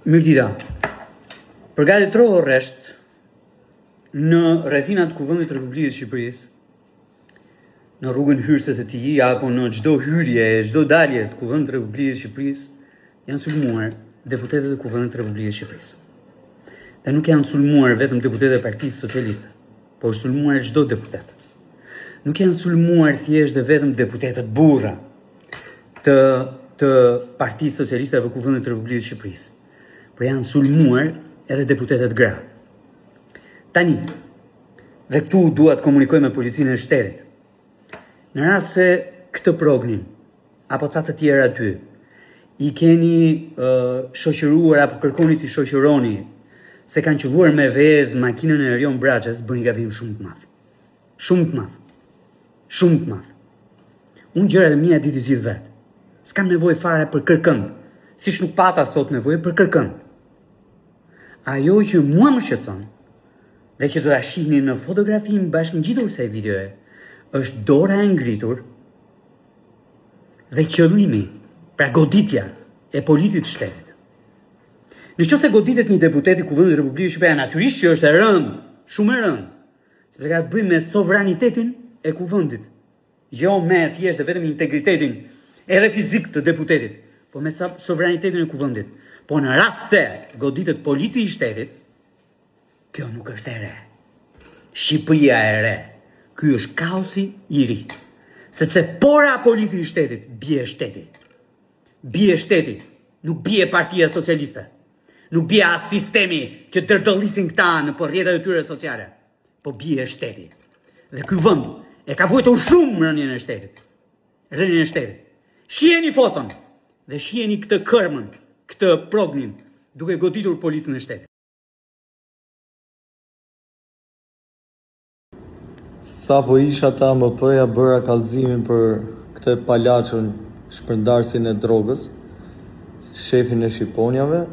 Mirëdita. Për gati tre orë rresht në rrethinat e Kuvendit të Republikës së Shqipërisë, në rrugën hyrëse të tij apo në çdo hyrje e çdo dalje të Kuvendit të Republikës së Shqipërisë, janë sulmuar deputetët e Kuvendit të Republikës së Shqipërisë. Dhe nuk janë sulmuar vetëm deputetët e Partisë Socialiste, por është sulmuar çdo deputet. Nuk janë sulmuar thjesht dhe vetëm deputetët burra, të të Partisë Socialiste apo Kuvendit të Republikës së Shqipërisë. Por janë sulmuar edhe deputetet gra. Tani, dhe këtu dua të komunikoj me policinë e shtetit. Në rast se këtë prognin apo ca të tjerë aty i keni uh, shoqëruar apo kërkoni t'i shoqëroni se kanë qëlluar me vezë makinën e Erion Braçes, bëni gabim shumë të madh. Shumë të madh. Shumë të madh. Unë gjërat e mia di t'i zgjidh vetë. S'kam nevojë fare për kërkënd. Siç nuk pata sot nevojë për kërkënd. Ajo që mua më shqetëson dhe që do ta shihni në fotografinë bashkëngjitur kësaj videoje, është dora e ngritur dhe qëllimi, pra goditja e policit të shtetit. Në qoftë se goditet një deputet i Kuvendit të Republikës së Shqipërisë, natyrisht që është e rëndë, shumë e rëndë. Sepse ka të bëjë me sovranitetin e kuvendit, jo me thjesht dhe vetëm integritetin edhe fizik të deputetit, po me sovranitetin e kuvendit. Po në rast se goditet polici i shtetit, kjo nuk është e re. Shqipëria e re. Ky është kaosi i ri. Sepse po ra polici i shtetit, bie shteti. Bie shteti, nuk bie partia socialiste. Nuk bie as sistemi që dërdëllisin këta nëpër rrjetet e tyre sociale, po bie shteti. Dhe ky vend e ka vuajtur shumë rënien e shtetit. Rënien e shtetit. Shiheni foton dhe shiheni këtë kërmën, këtë prognin, duke goditur policin e shtetit. Sapo isha te AMP-ja bëra kallëzimin për këtë palaçon shpërndarësin e drogës, shefin e shqiponjave,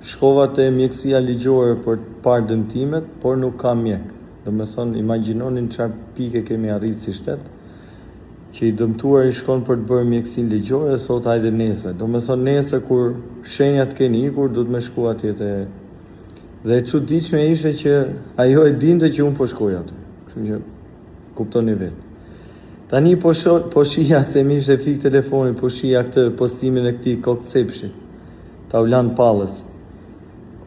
shkova te mjekësia ligjore për të parë dëmtimet, por nuk ka mjek. Domethënë imagjinoni në çfarë pike kemi arrit si shtet, që i dëmtuari shkon për të bërë mjekësinë ligjore dhe thotë hajde nesër. Domethënë nesër kur shenjat kenë ikur duhet me shku atje te Dhe e çuditshme ishte që ajo e dinte që unë po shkoja aty. Kështu që kuptoni vetë. Tani po sho, po shihja se më ishte fik telefoni, po shihja këtë postimin e këtij kokëcepshit, Taulant Pallës.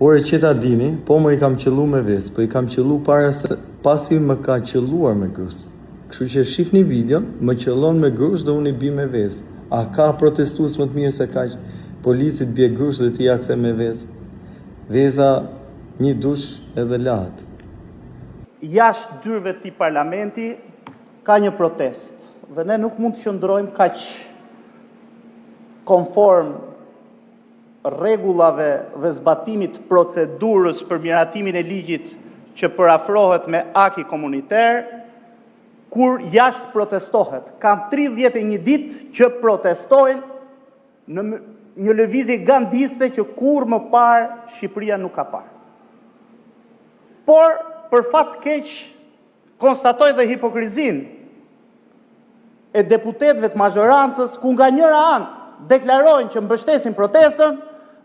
Ore që ta dini, po më i kam qëllu me vezë, po i kam qëllu para se pasi më ka qëlluar me grusht. Kështu që shifni videon, më qëllon me grusht dhe unë i bi me vezë. A ka protestues më të mirë se kaq? Polici të bie grusht dhe ti ia kthen me vezë. Veza një dush edhe lahet. Jashtë dyerve të këtij parlamenti ka një protestë dhe ne nuk mund të qëndrojmë kaq konform rregullave dhe zbatimit të procedurës për miratimin e ligjit që përafrohet me acquis communautaire, kur jashtë protestohet. Kanë 31 ditë që protestojnë në një lëvizje gandiste që kurrë më parë Shqipëria nuk ka parë. Por, për fat keq, konstatoj dhe hipokrizinë e deputetëve të mazhorancës, ku nga njëra anë deklarojnë që mbështesin protestën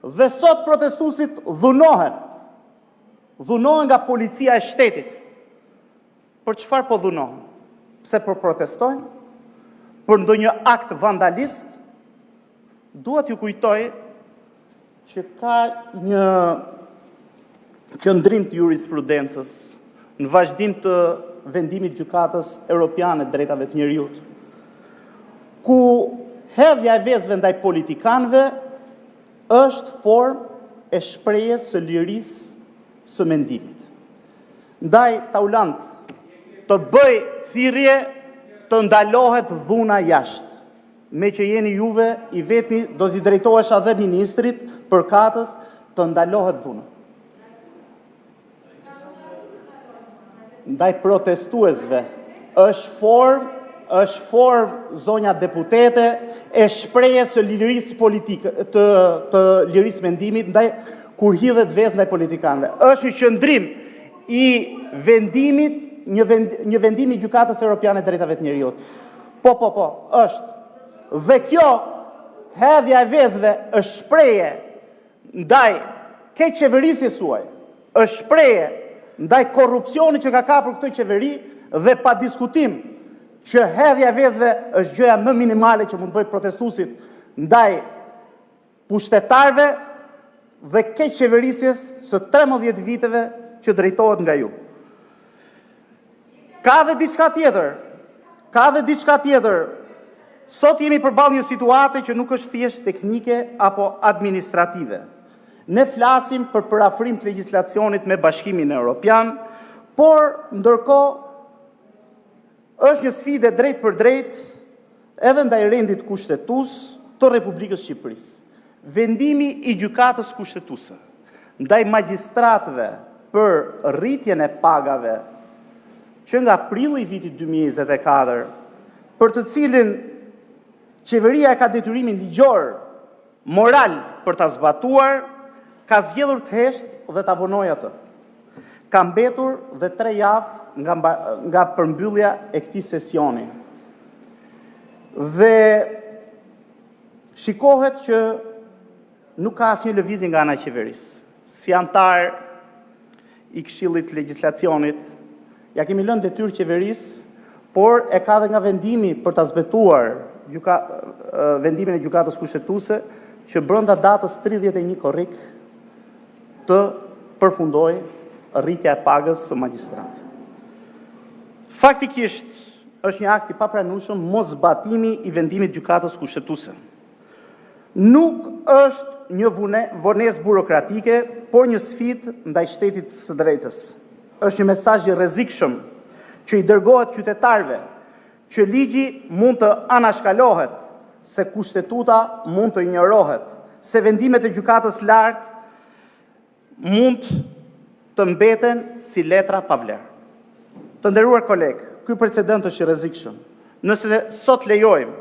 dhe sot protestuesit dhunohen. Dhunohen nga policia e shtetit. Për çfarë po dhunohen? Pse po protestojnë? Për ndonjë akt vandalist? Dua t'ju kujtoj që ka një qëndrim të jurisprudencës në vazhdim të vendimit të Gjykatës Europiane të Drejtave të Njeriut, ku hedhja e vezëve ndaj politikanëve është formë e shprehjes së lirisë së mendimit. Ndaj Taulant, të bëj thirrje të ndalohet dhuna jashtë. Meqë jeni juve i vetmi, do t'i drejtohesha dhe ministrit përkatës të ndalohet dhuna. Ndaj protestuesve është formë është formë zonja deputete e shprehjes së lirisë politike të të lirisë mendimit ndaj kur hidhet vezë ndaj politikanëve. Është një qëndrim i vendimit një vend, një vendim i Gjykatës Europiane të Drejtave të Njeriut. Po, po, po, është. Dhe kjo hedhja e vezëve është shprehje ndaj. keqqeverisjes suaj, është shprehje ndaj korrupsionit që ka kapur këtë qeveri dhe pa diskutim që hedhja e vezëve është gjëja më minimale që mund të bëjnë protestuesit ndaj pushtetarëve dhe keqqeverisjes së 13 viteve që drejtohet nga ju. Ka dhe diçka tjetër, ka dhe diçka tjetër. Sot jemi përballë një situate që nuk është thjesht teknike apo administrative. Ne flasim për përafrim të legjislacionit me Bashkimin Europian, por ndërkohë është një sfidë e drejtpërdrejtë edhe ndaj rendit kushtetues të Republikës së Shqipërisë. Vendimi i Gjykatës Kushtetuese ndaj magjistratëve për rritjen e pagave që nga prilli i vitit 2024, për të cilin qeveria e ka detyrimin ligjor, moral për ta zbatuar, ka zgjedhur të heshtë dhe ta vonojë atë. Ka mbetur dhe 3 javë nga nga përmbyllja e këtij sesioni. Dhe shikohet që nuk ka asnjë lëvizje nga ana e qeverisë. Si anëtar i Këshillit të Legjislacionit, ia kemi lënë detyrë qeverisë, por e ka dhe nga vendimi për ta zbatuar gjyka, vendimin e Gjykatës Kushtetuese që brenda datës 31 korrik të përfundojë rritja e pagës së magjistratëve. Faktikisht është një akt i papranueshëm moszbatimi i vendimit të Gjykatës Kushtetuese. Nuk është një vonesë burokratike, por një sfidë ndaj shtetit të së drejtës. Është një mesazh i rrezikshëm që i dërgohet qytetarëve që ligji mund të anashkalohet, se kushtetuta mund të injorohet, se vendimet e gjykatës lartë mund të mbeten si letra pa vlerë. Të nderuar kolegë, ky precedent është i rrezikshëm. Nëse sot lejojmë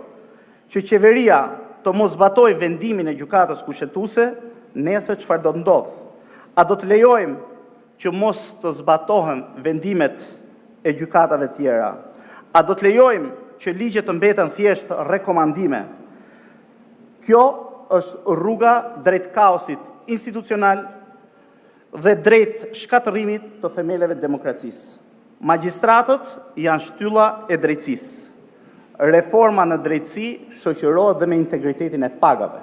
që qeveria të mos zbatojë vendimin e gjykatës kushtetuese, nesër çfarë do të ndodhë? A do të lejojmë që mos të zbatohen vendimet e gjykatave tjera? A do të lejojmë që ligjet të mbeten thjesht rekomandime? Kjo është rruga drejt kaosit institucional dhe drejt shkatërrimit të themeleve të demokracisë. Magjistratët janë shtylla e drejtësisë. Reforma në drejtësi shoqërohet dhe me integritetin e pagave.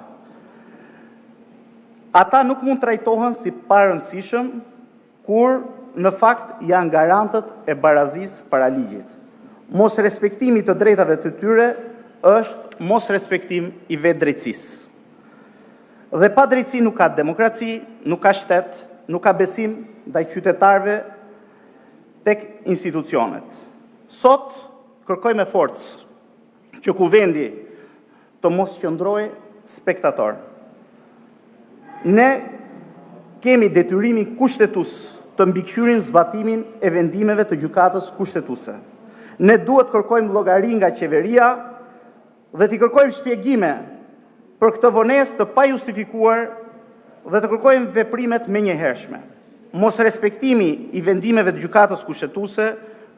Ata nuk mund trajtohen si parëndësishëm kur në fakt janë garantët e barazisë para ligjit. Mosrespektimi i të drejtave të tyre është mosrespektim i vetë drejtësisë. Dhe pa drejtësi nuk ka demokraci, nuk ka shtet, nuk ka besim ndaj qytetarëve tek institucionet. Sot kërkoj me forcë që kuvendi të mos qëndrojë spektator. Ne kemi detyrimin kushtetues të mbikëqyrim zbatimin e vendimeve të gjykatës kushtetuese. Ne duhet të kërkojmë llogari nga qeveria dhe t'i kërkojmë shpjegime për këtë vonesë të pajustifikuar dhe të kërkojmë veprime të menjëhershme. Mosrespektimi i vendimeve të gjykatës kushtetuese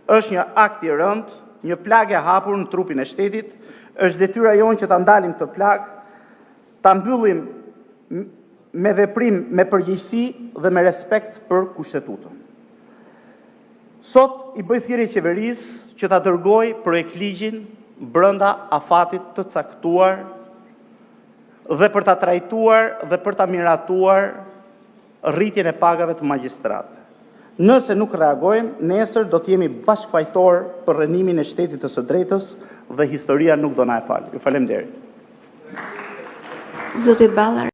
është një akt i rëndë, një plagë e hapur në trupin e shtetit, është detyra jonë që ta ndalim këtë plagë, ta mbyllim me veprim, me përgjegjësi dhe me respekt për kushtetutën. Sot i bëj thirrje qeverisë që ta dërgojë projektligjin brenda afatit të caktuar dhe për ta trajtuar dhe për ta miratuar rritjen e pagave të magjistratëve. Nëse nuk reagojmë, nesër do të jemi bashkëfajtor për rrënimin e shtetit të së drejtës dhe historia nuk do na e falë. Ju faleminderit. Zoti Balla.